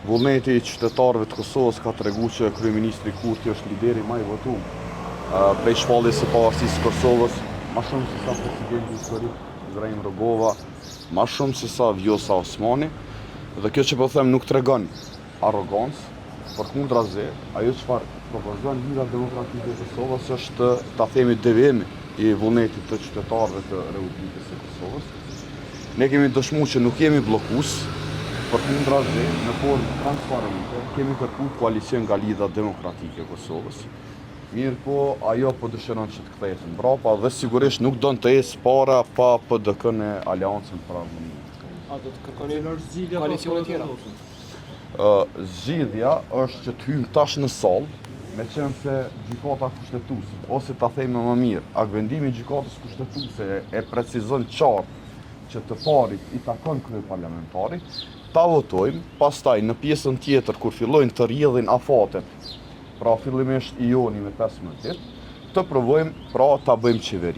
Vullneti i qytetarëve të Kosovës ka tregu që kryeministri Kurti është lideri ma i votum prej shpalljes së pavarësisë së Kosovës, ma shumë se sa presidenti historik Ibrahim Rugova, ma shumë se sa Vjosa Osmani. Dhe kjo që po them nuk tregon arrogancë, përkundrazi, ajo çfarë propozon Lidhja Demokratike e Kosovës është ta themi devijim i vullnetit të qytetarëve të Republikës së Kosovës. Ne kemi dëshmu që nuk jemi bllokues, përkundrazi, në formë transparente, kemi kërku koalicion nga Lidhja Demokratike e Kosovës. Mirëpo, ajo po dëshiron që të kthehet mbrapa dhe sigurisht nuk don të ecë para pa PDK-në e Aleancën për Ardhmërinë. A do të kërkoni koalicione tjera? Zgjidhja është që të hyjmë tash në sallë, meqenëse Gjykata Kushtetuese, ose ta themi më mirë, aktvendimi i Gjykatës Kushtetuese e precizon qartë që të parit i takon kryeparlamentari, ta votojmë, pastaj në pjesën tjetër kur fillojnë të rrjedhin afatet, pra fillimisht i joni me 15 ditë, të provojmë pra ta bëjmë qeverinë.